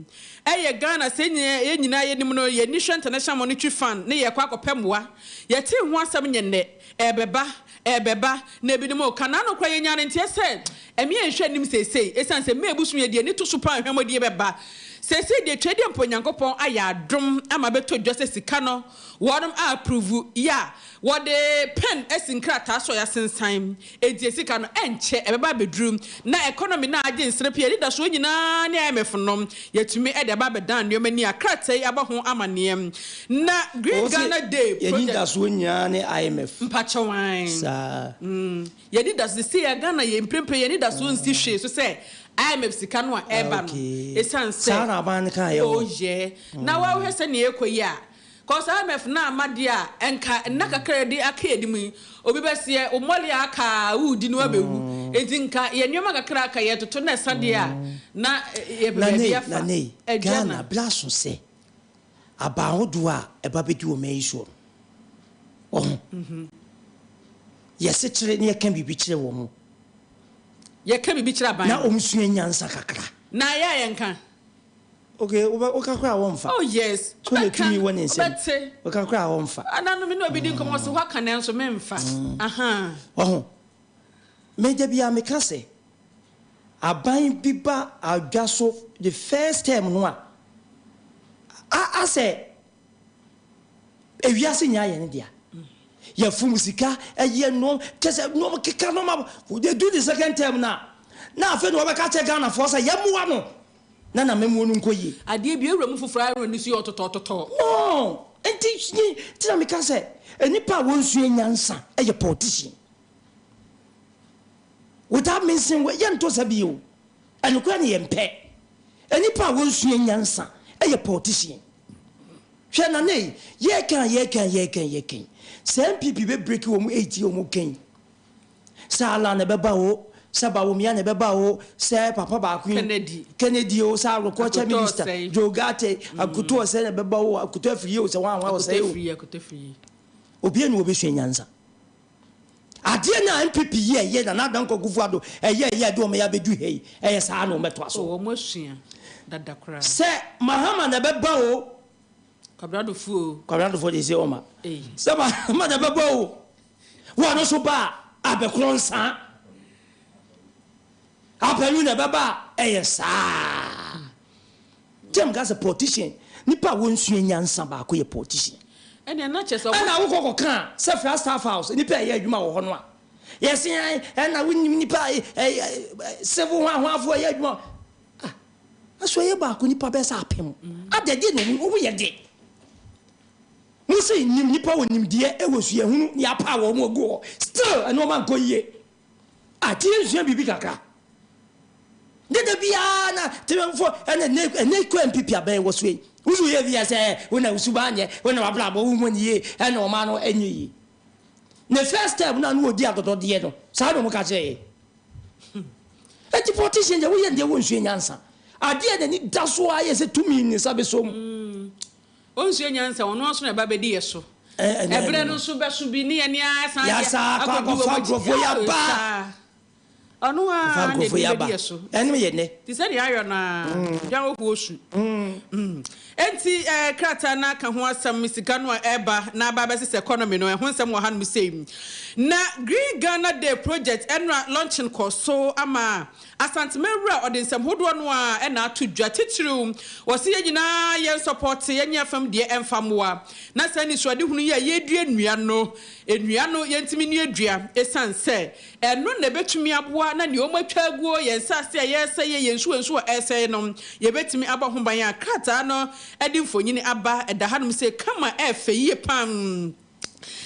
yɛ Ghana. Sɛ yɛn nyinaa yɛnim no, yɛn ani hwɛ International Monetary Fund ne yɛrekɔ akɔpɛ mmoa. Yɛtee ho asɛm nyɛ nnɛ. Ɛrebɛba, ɛrebɛba, na ebinom reka. N'ano koraa yɛnyaa no nteɛ sɛ ɛme yɛnhwɛ anim seesei, ɛsiane sɛ May bosom yɛ deɛ ani to so pa ara hwammɔdie bɛba. Seesei deɛ Twedeɛ mpo Nyankopɔn ayɛ adom ama abɛtɔ dwa sɛ sika no Wɔnom a approve yɛ a wɔde pen asi nkrataa so a yɛasensan enti sika no ɛnkyɛ ɛbɛba abɛduru na economy no a agye nsere pii anidasoɔ nyinaa ne IMF no yɛatumi de aba abɛdan nnoɔma ni a krataa yi abɔ ho amaneɛ na Green Wɔse Ghana Day yɛn project. anidasoɔ nyinaa ne IMF. Mpakyɛw ae. Saa. Yɛn anidasoɔ seesei a Ghana yɛ mprempren yɛn anidasoɔ nsi hwee so sɛ IMF sika no a ɛreba no Okay. ɛsiane sɛ Saa na aban no kaeɛ oh wɔ. yeah na woahwɛ sɛnea ɛrekɔ yi a Cos IMF no amma deɛ a, nka nna kakra a yɛde aka yɛn anim yi, obi bɛseɛ, wo mmɔle a aka a woredi no abɛwu. Enti nka yɛn nneɛma kakra a aka yɛretoto na ɛsa deɛ a, na yɛpɛ baabi Nanei, afa. Nanei, Agya Ghana na. berɛ aso sɛ aban ahodoɔ a ɛba bɛdi ɔman yi soɔ no, wahu, yɛsekyere na yɛka biribi kyerɛ wɔn. Yɛka biribi kyerɛ aban Na no. wɔsua nyansa kakra. Na ɛyɛ a yɛnka. Okay, wobɛ woka koraa wɔmfa. Oh yes, So na wobɛka, tumi wɔ ne nsam. wobɛte. Woka koraa wɔmfa. Ana no me ne obi di nkɔmmɔ ɔse woaka nanso memfa. Ahaa. Wahu? Me da biara meka sɛ, aban bi ba adwa so the first term no a, a asɛ ewiase nyinaa yɛ ne dea. Yɛfom sika, ɛyɛ nnoɔma, kyɛ sɛ nnoɔma keka nnoɔma, ɛdu the second term no a, na afei na wɔbɛka akyerɛ Ghanafoɔ sɛ yɛmmoa no. na n'amammuo no nkɔ yie. Adeɛ bi awura mu foforɔ a ɛno ani so yɛ ɔtotɔtotɔ. No! Nti nyi nti na meka sɛ nnipa a wɔnsua nyansa yɛ politician. Without mincing words, yɛnto sa bio. Ɛnokorɛ no yɛmpɛ. Nnipa a wɔnsua nyansa yɛ politician. Hwɛ Nana yi, yɛka a yɛka a yɛka a yɛka yi, sɛ NPP bɛ break wɔn 8 yi a wɔka yi, Sɛ Allah na ɛbɛba o, sɛ Bawumia na ɛbɛba o, sɛ papa baako yi, Kennedy. Kennedy o, sɛ agriculture Akoto minister, Osei. Joe Ghartey, Akoto Osei na ɛbɛba o, Akoto Afriyie o, sɛ hwan hwan Akoto Osei o. Afriyie, Akoto Afriyie. Obiara ni wɔbɛsua nyansa. Adeɛ no a NPP yɛ yɛ Nana Dankwa Akufo-Addo ɛyɛ yɛ de wɔn yɛ abɛdu ha yi, ɛyɛ saa na wɔbɛtoa so. Oh, wɔn asua dada koraa. Sɛ Mahama na ɛbɛba o. Kwabena Dofo o. Kwabena Dofo deɛ sɛ ɔma. Ei. Sɛ Mahama na ɛbɛba o. Wo a no so ba a, abɛkorɔ nsa. Apɛlu na ɛbɛba a, ɛyɛ saa. Gyam ka sɛ politician, nipa a wɔnsua nyansa baako yɛ politician. Ɛnna na kyerɛ sɛ Ɛna wokɔ kɔka a, sɛ Flagstaff House, nipa a ɛyɛ adwuma wɔ hɔ no a, yɛse an, ɛna wonim nipa a civil ho ahoafoɔ ɛyɛ adwuma. Ah, aso ɛyɛ baako nipa bɛyɛ sɛ apem. Adɛ deɛ na wɔn yɛ de. Mose nim nipa wɔ nimdeɛ wɔ suahunu ne yɛapaw wɔn agu hɔ still nnoɔma nkɔ yie ah ti yɛnsua biribi kakra ne da biara na tewɛmfo ɛna ɛnɛ ɛnɛ kɔ MPP abɛn wɔ so yi wosu yɛ bi sɛ wo na wosuba anyɛ wo na wabrabɔ wo mu yie ɛna ɔma no ɛnyɛ yie ne first step na no ɔdi adɔdɔdeɛ no saa na ɔmo ka kyerɛ yɛ eti politician deɛ woyɛ deɛ wɔnsua nyansa adeɛ n'ani da so ayɛ sɛ tumi ne nsa bɛsɔ mu. Onsua nyansa, ɔno ara so na ɛba bɛdi yɛ so. Ɛberɛ no nso bɛso bi ne yɛne ara san de akɔdi wɔn akyi. Saa. Ɔno ara na ɛdi bɛdi yɛ so. Te sɛ deɛ ayɔ no ara, dwan wɔ kuo su. Enti krataa no aka ho asɛm, sika no a ɛreba na aba abɛsesa economy no, ɛho nsɛm wɔ hanom sei. Na Green Ghana Day project ɛnora launching kɔɔ so ama. Asanteman wura ɔde nsɛm hodoɔ no ara na ato dwa titiriw ɔse yɛn nyinaa yɛn sɔpɔte yɛnyɛ afam deɛ ɛmfa mmoa na saa anisoadehunu yi a yɛredua nnua no nnua no yɛntumi nnua dua ɛsiane sɛ ɛno na ɛbɛtumi aboa na nea wɔatwa aguo yɛn nsase a yɛresɛeɛ yɛn nsuo nso a ɛresɛe no yɛbɛtumi abɔ ho ban a krataa no de mfonini aba ɛda hanom sɛ kama ɛɛfɛ yie paa.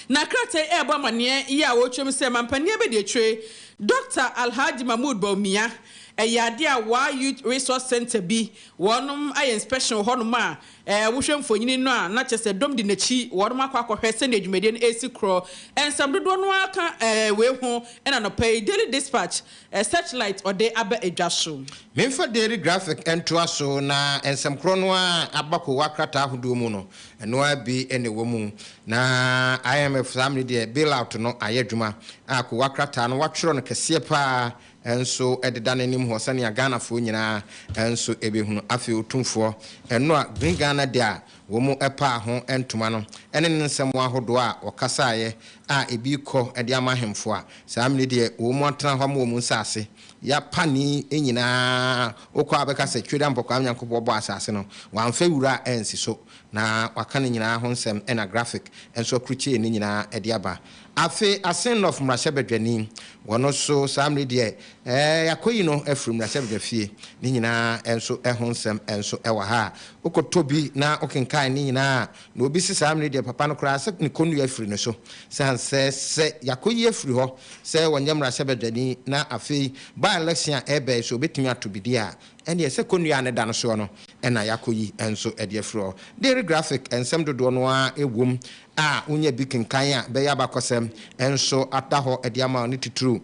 Na krataa yi rebɔ amaneɛ yi a wɔretwerɛ mu sɛ Mampanin Abadiakyire Dɔkta Alhaji Mahmood Bawumia ɛyɛ adeɛ a Waa Youth Resource Centre bi wɔnom ayɛ inspection wɔ hɔnom a ɛɛ wohwɛ mfonini no a na kyerɛ sɛ dɔm di n'akyi wɔnom akɔ akɔhwɛ sɛdeɛ dwumadie no ɛresi korɔ. Nsɛm dodoɔ no ara ka ɛɛ wei ho ɛna anɔpa yi Daily Dispatch Searchlight ɔde aba dwa so. Memfa Daily Graphic ntoa so na nsɛm korɔ no ara aba kowa krataa ahodoɔ mu no, ɛno ara bi na ɛwɔ mu. Na IMF saa mmerɛ yi deɛ bailout no ayɛ adwuma a kowa krataa no wɔatwerɛ no kɛseɛ pa ara nso deda n'anim hɔ sɛnea Ghanafoɔ nyinaa nso bɛhunu. Afei Otumfoɔ, ɛno a Green Ghana Day a wɔpaa ho ntoma no ne ne nsɛm ahodoɔ a wɔkasaeɛ a ebi rekɔ de ama ahemfo a saa mmerɛ yi deɛ wɔatena hɔ ama wɔn nsase yɛapa ne nyinaa wokɔ a bɛka sɛ Tweeda Mpɔkwaa Nyankopɔn bɔɔ asase no wamfa wura ansi so na waka ne nyinaa ho nsɛm ɛna graphic nso akrukyee ne nyinaa de aba. Afe Asen North mmarahyɛbadwani wɔno so saa mmerɛ yi deɛ ɛɛ yɛakɔyi no afiri mmarahyɛbadwa fie ne nyinaa nso ho nsɛm nso wɔ ha a wokɔtɔ bi na wokenkan ne nyinaa a Na obi se saa mmere deɛ papa no koraa sɛ ne kɔnnua afiri ne so sane sɛ sɛ yakɔyi afiri hɔ sɛ ɔnyɛ mmarahyɛbadwani na afei by election a ɛreba yi so ɔbɛtumi ato bi deɛ a ɛneɛ sɛ kɔnnua a ne da no soɔ no na yakɔyi nso de afiri hɔ. Daily Graphic nsɛm dodoɔ no ara wom a wonya bi kenkan a bɛyɛ abakɔsɛm nso ada hɔ de ama wo ne titiriw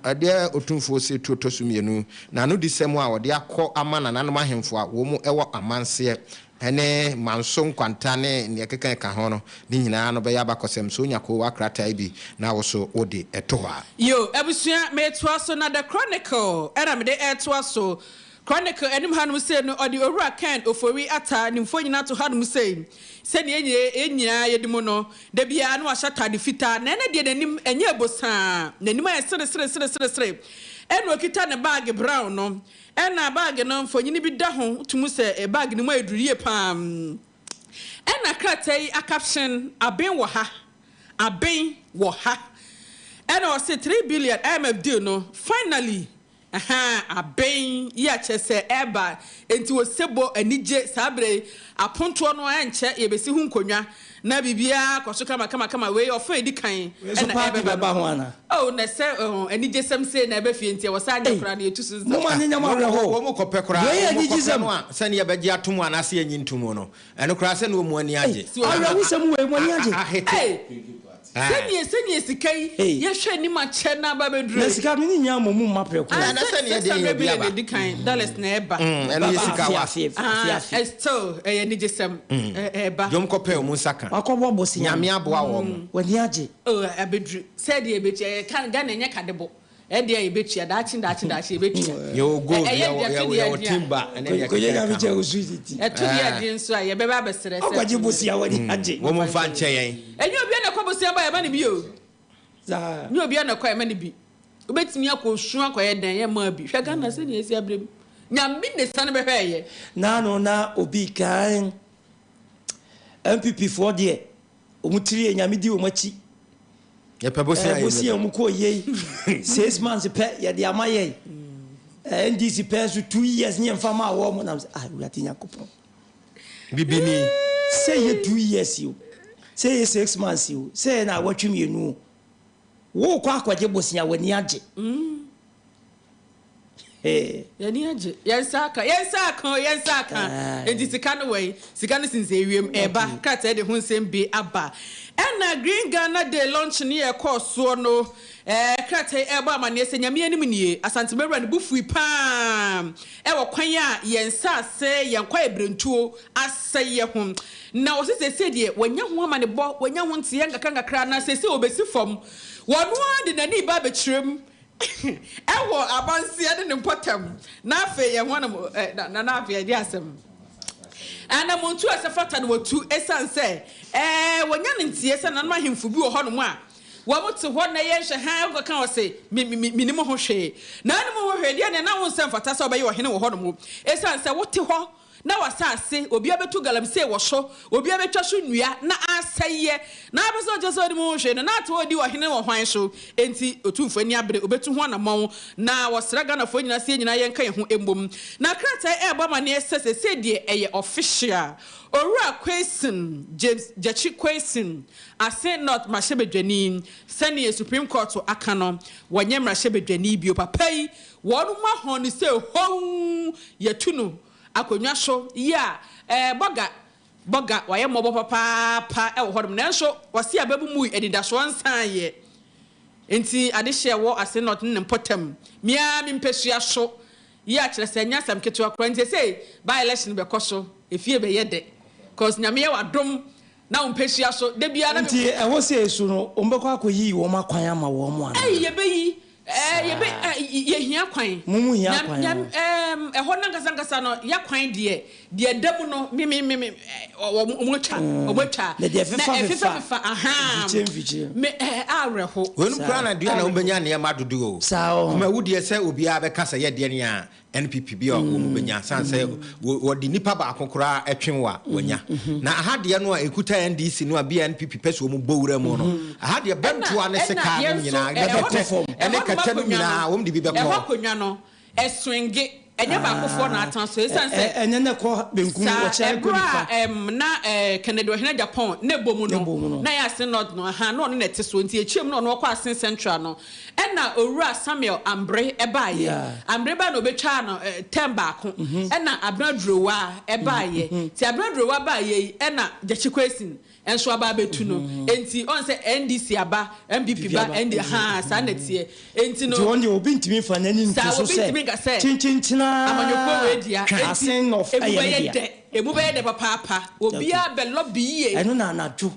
deɛ Otumfoɔ Osei-Tuo tɔ so mmienu n'anodisɛm a ɔde akɔ ama nananom ahemfo a wɔn wɔ amanseɛ ne manso nkwanta ne nea ɛkeka ho no, ne nyinaa no bɛyɛ abakɔsɛm. Sɛ wonya kowa krataa yi bi na wo so wode to hɔ a. Yo, abusua, metoa so na The Chronicle na mede retoa so. Chronicle anim hanom sei no, ɔde Owura Ken Ofori Atta ne mfonyin ato hanom sei. Sɛnea yɛn nyinaa yɛde mu no, da biara na wahyɛ atade fitaa, na ɛnnɛ deɛ n'anim nyɛ bosaa, n'anim ayɛ seresereseresere. Ɛna okita ne baage brown no. Ɛna baage no mfonini bi da ho, wotu mu sɛ baage no mu ayɛ duru yie paa. Ɛna krataa yi akaphyen aben wɔ ha, aben wɔ ha. Ɛna ɔse 3 billion IMF deal no finally ahaa aben yi a kyerɛ sɛ ɛreba. Enti osebɔ anigye saa berɛ yi apontoɔ no ɛnkyɛ yɛbɛsi ho nkonnwa Na biribiara kɔ so kama kama kama. Wei ɔfa a edi kan Wei nso na party ɛrebɛba bɛba no. ho anaa? Oh, na sɛ oh, anigyesɛm sei na ɛba fie nti, ɛwɔ sɛ anyɛ Ei, koraa no yɛtu so nsa. momma ne nyɛ mo awerɛhow. Wɔn kɔpɛ koraa, Wei yɛ wɔn kɔpɛ anigyesɛm. no a, sɛnea yɛbɛgye atom anaasɛ yɛnnye ntom no, ɛno koraa sɛnea wɔn ani Ei, agye. awerɛhosɛm wei, mo ani agye. Ahete. Ei, sɛnea sɛnea sika yi Ei. yɛhwɛ anim akyɛ na aba abɛduru Na yi. sika no ne nyinaa mmɔ mu mma prɛko. Ah, Na sɛ sɛnea six ɛdeɛn yɛ hundred obi million aba. na edi kan, dollars na ɛba. Ɛno yɛ Ɛba sika afe wa. afe afe Ah, afe. eh, still ɛyɛ anigyesɛm. Ɛba. Dwom kɔpɛ wɔn nsa ka. Wakɔbɔ bosea no. Nyame aboa wɔn. W'ani agye. Oh, abɛduru. Sɛ deɛ yɛbɛtua, ɛyɛ ka, Ghana ɛnyɛ kadebo. Ɛdeɛ yɛbɛtua, daakye daakye daakye yɛbɛtua. Yɛwɔ gold, Ɛyɛ yɛwɔ deɛ ɛto yɛwɔ deɛ yɛwɔ ɛden a. timber ɛne deɛ Kɔyɛ ɛkeka nyame ka kyɛ ho. wo sweet ti. Ɛto deɛ ɛden nso a, yɛbɛba abɛsrɛ sɛ. Ɔkɔgye bosea w'ani agye. Wɔn mfa nkyɛ yɛn. Ɛnyɛ obiara na ɛkɔ bosea ba a yɛma no bi o. Saa. Nyɛ obiara na ɛkɔ a yɛma no bi. Wobɛtumi akɔ osu akɔyɛ dɛn, yɛmmaa bi. Hwɛ Ghana sɛdeɛ asi abrɛ mu. Nyame na ɛsiane bɛhwɛɛ yɛ. Naano na obi kan NPP foɔ deɛ wɔn tiri yɛ nyame di wɔn akyi. Yɛpɛ bosea Eh, bosea wɔn kɔɔ yei 6 months pɛ yɛde ama yɛn. Eh, NDC pɛ nso 2 years ne yɛmfa maa wɔn nam sɛ ah Awurade Nyankopɔn. Bibini. Sɛ yɛ 2 years o, sɛ yɛ 6 months o, sɛ yɛ na awɔtwe mmienu o, wokɔ akɔgye bosea w'ani agye. Eh, Yɛni agye. Yɛn nsa aka, yɛn nsa aka o, yɛn nsa aka. Aye. Enti sika no wɔ yi, sika no sinsɛn wiem ɛreba. Krataa de ho nsɛm bi aba. Ɛna Green Ghana Day launch ne yɛ kɔɔ soɔ no, krataa yi ɛrebɔ amanneɛ sɛ Nyame anim nie, Asante Mawura ne bo fui paa ɛwɔ kwan a yɛn nsaase, yɛn kwaeɛ berentuo asɛeɛ ho. Na wɔsi seesei deɛ wɔanya ho amanebɔ, wɔanya ho nteɛ nkakra nkakra, na seesei wɔbɛsi fam. Wɔn ara de n'ani ba abɛkyerɛ mu ɛwɔ abanseɛ ne ne mpɔtam na afei yɛn ho anam ɛ na na afei yɛde asɛm anamontu a ɛsɛ fata no wɔtu ɛsiane sɛ wɔnya ne nteɛ sɛ nananom ahemfo bi wɔ hɔnom a Wɔn te hɔ na yɛnhwɛ hann wokɔka wɔ se me me menim ho hwee. Na wonim ho hwee deɛ neɛ na wo nsɛ mfata sɛ wobɛyɛ ɔhene wɔ hɔnom. Esiane sɛ wote hɔ na w'asase obiara bɛtu galamsey wɔ so, obiara bɛtwa so nnua na asɛeɛ, na wopɛ sɛ wokyerɛ sɛ wonim ho hwee no, na ate hɔ redi ɔhene wɔ hwan so? Enti Otumfoɔ ani abere, obetu ho anammɔn, na wɔsrɛ Ghanafoɔ nyinaa sɛ yɛn nyinaa yɛnka yɛn ho mmom. Na krataa yi ɛrebɔ amaneɛ sɛ seesei deɛ ɛyɛ official. Owura Quayson, James Gyakye Quayson, Ase North mmarahyɛbadwani, sɛdeɛ Supreme Court aka no, wɔnyɛ mmarahyɛbadwani bio. Papa yi, wɔn ahɔn no sɛ hoo, yɛatu no akonnwa so yi a, ɛɛ, bɔga, bɔga, wayɛ mmɔbɔ papaapa wɔ hɔnom. Nanso, wɔse ababumui anidasoɔ nsaeɛ. Enti adehyeɛ a ɛwɔ Ase North ne ne mpɔtam, me ara me mpasua so yi a, kyerɛ sɛ ɛnyɛ asɛm ketewa koraa. Nti seesei by-election bɛkɔ so, efie bɛyɛ dɛ, cause Nyame yɛ w'adom na wo mpasua so, da biara na me. Nti ɛhɔ sei so no, wɔbɛkɔ akɔyiyi wɔn akwan ama wɔn anaa? Ei, yɛbɛyi, ɛɛ, yɛbɛ, ɛ, yɛhia kwan. Mo mo hia Nyam, kwan nyam, o. ɛɛm, ɛhɔ no ankasa ankasa no, yɛ kwan deɛ, deɛ ɛda mu no, me, me, me, me, ɛ, wɔn, wɔn atwa, wɔn atwa. Na deɛ Na ɛfefa ɛfefa fefa, fefa, ahaa, mfikyire mfikyire. me, ɛ, awerɛho. Weinom Saa. koraa na dua na Awerɛho. wɔbɛnya nneɛma dodoɔ o. Saa o. Kumawu deɛ sɛ obiara bɛka sɛ yɛ deɛ ne a, NPP bi a wɔn bɛnya sane sɛ wɔde nipa baako koraa twe wo a wɔnya. Na aha deɛ no a ɛkuta NDC no a bi a NPP pɛ sɛ wɔn bɔ wura mu no, aha deɛ bɛntoa ne sekaa nom nyinaa ne kɛtɛ ɛne kɛtɛ nom nyinaa wɔn de bi bɛkɔ. Ɛhɔ akonnwa no ɛswinge, ɛnyɛ baakofoɔ na atena so ɛsiane sɛ Ɛnyɛ na ɛkɔ benkum saa wɔkyerɛ ɛkɔ ɛberɛ nifa. a ɛm na ɛɛ Kennedy Ɔhene Agyapong na ɛbɔ mu Na ɛbɔ mu no no. na ɛyɛ Asen North no ahaa na ɔno na ɛte soɔ nti ɛkyia mu na ɔno ɔkɔ Asen Central no Ɛna Owura Samuel Ambre baeɛ. Ambre baeɛ na ɔbɛtwaa no term baako. Ɛna Abena Durowa baeɛ. Nti Abena Durowa baeɛ yi ɛna Gyakye Quayson nso aba abɛtu no. Nti ɔhu sɛ NDC aba, NPP ba, ND, haa, saa na ɛteɛ. Nti no. Nti wɔn deɛ obi ntumi nfa n'ani nto Saa, so obi sɛ ntumi nka sɛ kyenkyenkyen amanyɔkuo wei ara dea. Enti Asen North emu ɛyɛ ne bɛyɛ dea. dɛ, emu bɛyɛ dɛ papaapa. Obiara bɛ lobby yie. Ɛno na anadwo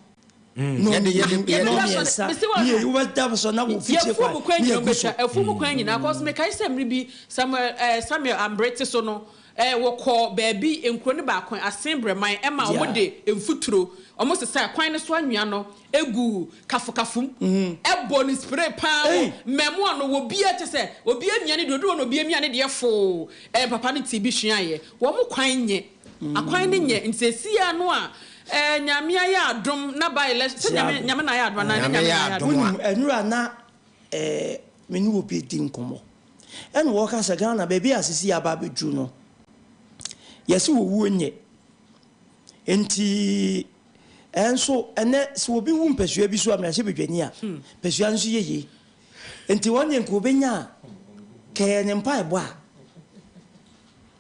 Nnɔnmiɛnsa, ne yɛ wobɛda so na wo fikyire kwan ne yɛgu so. Yɛfuo mu kwan nyinaa kɔ so. Mekae sɛ mmere bi Samuel eh, Samuel Ambre te so no eh, wɔkɔɔ baabi nkuro no baako Asen Brɛman ɛma wɔn de mfuturo wɔn sesaa kwan no so anwea no guu kafokafo mu ɛbɔ no spray paa wɔ mmɛmoa no wɔ bia kyɛ sɛ obi amia ne deɛ oduru hɔ na obi amia ne deɛ foo eh, papa no tee bi suaeɛ wɔn kwan nyɛ Akwan no nyɛ nti seesei ara no a eh, Nyame ayɛ adom na by election, sɛ Nyame, Nyame na ayɛ adom anaa ɛnyɛ Nyame na ayɛ adom? Wonim, ɛnora na eh, me ne obi redi nkɔmmɔ, ɛna ɔreka sɛ Ghana baabi a seesei aba abɛduru no, yɛse owuo nyɛ, nti ɛnso ɛnɛ sɛ obi wu mpasua bi so a, mmarahyɛbadwani a, mpasua no nso yɛ yie. Nti wɔn deɛ nka obɛnya a, kɛyɛ ne mpaebɔ a,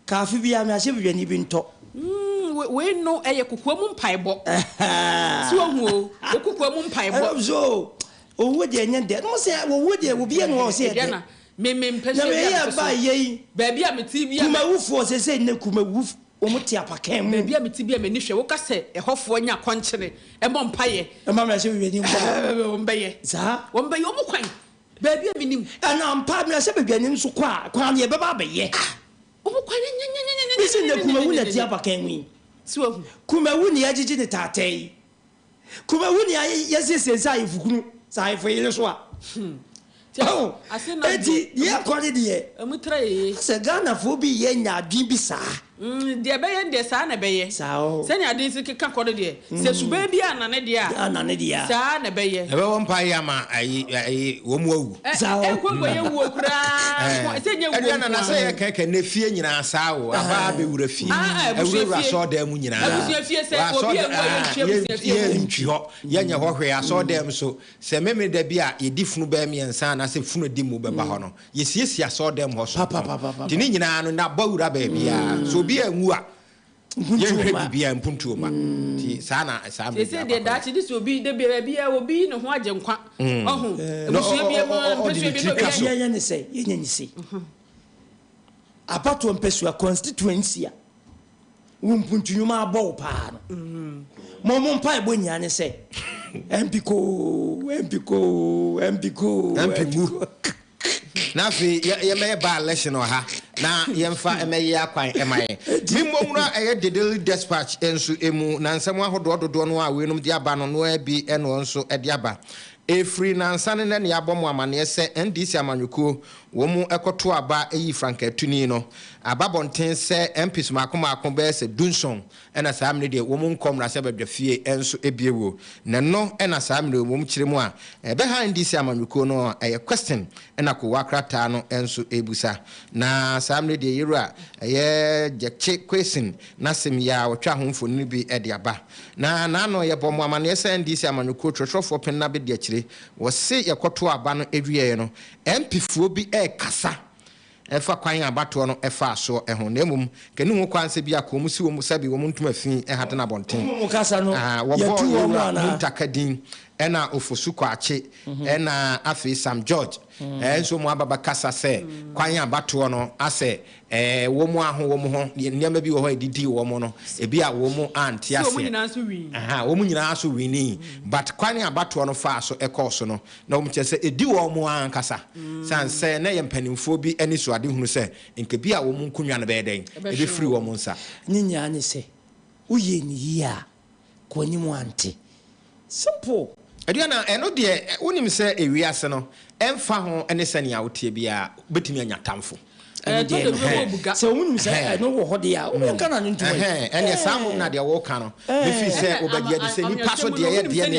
Ka afe biara me ahyɛbedwani bi ntɔ. Mm, wei no ɛyɛ kokoa mu mpaebɔ. So wahu o, wo kokoa mu mpaebɔ. Ɛna so owuo deɛ ɛnyɛ dɛ. Na ɔsɛ owuo deɛ obi ɛna ɔsɛ ɛdɛ. Ɛdeɛ me me mpɛ Na sɛ wei bi a yɛ mete ba so. yɛ yi. Baabi a mete bi a. Kumawufoɔ sese nnɛ kumawu wɔn te apakan mu. Baabi a mete bi a m'ani hwɛ woka sɛ ɛhɔfoɔ nya akɔnkyene ɛmɔ mpaeɛ. Ɛma me ahyɛbedwani ntɔ. Wɔn bɛyɛ. Saa. Wɔn bɛyɛ wɔn kwan. Baabi a menim. Ɛna ampa mmarahyɛbadwani nso kɔ a, kwan no yɛbɛba abɛyɛ. Ah! Wɔn kwan no nyanyanyanyanya. Mese nnɛ Kumawu na ɛte abakan mu yi. So wahu? Kumawu na yɛagyegye ne taataa yi. Kumawu na yɛasiesie sɛ ayefokunu, sɛ ayefoyere so a. Oh, enti deɛ ɛkɔ ne deɛ. Emu tra yeye. Asɛ Ghanafoɔ bi yɛ nya adwene bi saa. Mm, deɛ ɛbɛyɛ no deɛ saa na ɛbɛyɛ. Saa o. Sɛnea ade si keka kɔ no deɛ, sɛ suban bi annane deɛ a, Annane deɛ a. saa na ɛbɛyɛ. Yɛbɛbɔ mpaeɛ ama ayi ayi wɔn mu awu. Ɛ, Saa o. ɛnkɔ nkɔyɛ wuo koraa nko, sɛ ɛnyɛ wuo Ɛdeɛ nana nko sɛ ara. yɛ kɛkɛ nɛ fie nyinaa saa o, abaa bɛwura fie, Ah, ah, abusua awurawura fie. asɔɔdan mu nyinaa. Abusua fie sɛ Wɔ obi asɔɔdan anwu a ah, yɛntwi abusua fie yɛ mu. yɛntwi hɔ, yɛnyɛ hɔ hwee, asɔɔdan mu so, sɛ Memeneda bi a yɛdi funu bɛyɛ mmiɛnsa anaasɛ funu di mu bɛba hɔ no, Yɛsiesie asɔɔdɛm hɔ sononko. Nti ne nyinaa no, na bɔ wura baabiara. Sɛ obi anwu a, yɛnhwɛ biribiara, mpuntuo mma. Nti saa na saa mmerɛ bi Seesei akɔ deɛ akɔyɛ. daakye gye sɛ obi, da biara, baabiara obi yi ne ho agye nkwa. Ɔho, abusua biara mu, mpasua bi na obi ayɛ. Yɛnyɛ ne sɛ, yɛnyɛ ne sei. Abatoɔ mpasua, constituency a wo mpuntu nnwuma abɔ wo paa no, mo mo mpaebɔ nyinaa ne sɛ MP koo, MP koo, MP koo, MP ngu. Na afei yɛmmɛyɛ by election wɔ ha na yɛmfa mmɛyɛ akwan ɛma yɛn. Me mmɔ nwura ɛyɛ The Daily Dispatch nso mu na nsɛm ahodoɔ dodoɔ no a weinom de aba no noaa bi na wɔn nso de aba. Ɛfiri nansa ne nnɛ na yɛabɔ mo amaneɛ sɛ NDC amanyɔkuo wɔn kɔto aba yi frankaatuni no aba abɔnten sɛ MPs mmaako mmaako bɛyɛ sɛ dunson na saa mmerɛ deɛ wɔn nkɔ mmarahyɛbadwafie nso bio na ɛno na saa mmerɛ wɔn kyerɛ mu a ɛbɛha NDC amanyɔkuo no a ɛyɛ question na kowa krataa no nso ɛrebusa na saa mmerɛ deɛ yɛwura ɛyɛ Gyekye Quayson n'asɛm yi a wɔtwa ho mfonini bi de aba. Na n'ano yɛbɔ mo amaneɛ sɛ NDC amanyɔkuo twerɛtwerɛfoɔ panin abɛdiakyire wɔse yɛkɔtoo aba no wieɛ no MP foɔ bi rekasa ɛfa kwan a abatoɔ no faa soɔ ho na mmom kani ho kwan sɛ bi a kɔn si wɔn sɛbi wɔn ntoma fi hatene abɔnten. Wɔn kasa no Wɔbɔɔ yɛtu wɔn Yɛwura anaa? Muntaka din ɛna Ofosu Kwakye ɛna afei Sam George nso wɔn aba bɛkasa sɛ kwan a abatoɔ no asɛ wɔn aho wɔn ho nneɛma bi wɔ hɔ a ɛdidii wɔn no ebi a wɔn ante Sɛ wɔn aseɛ. nyinaa nso win. Aha, wɔn nyinaa nso winii but kwan a abatoɔ no faa so ɛkɔɔ so no na wɔn kyerɛ sɛ ɛdi wɔn ankasa sane sɛ na ɛyɛ mpanimfoɔ bi anisoadehunu sɛ nka bi a wɔn nkonnwa no bɛyɛ dɛn ɛbɛfiri wɔn nsa. Ne nyinaa ne sɛ woyɛ no yie a kɔ anim ante. Simple. Aduana, ɛno deɛ wonim sɛ ewiase no ɛmfa ho ne sɛnea woteɛ biara wobɛtumi anya tamfo. Ɛno deɛ no sɛ wonim sɛ ɛno wɔ hɔ deɛ a wobɛka na no ntoma yi. Ɛneɛ saa mmom na deɛ woka no mefiri sɛ wobɛgye adi sɛ nipa so deɛ yɛ deɛ ne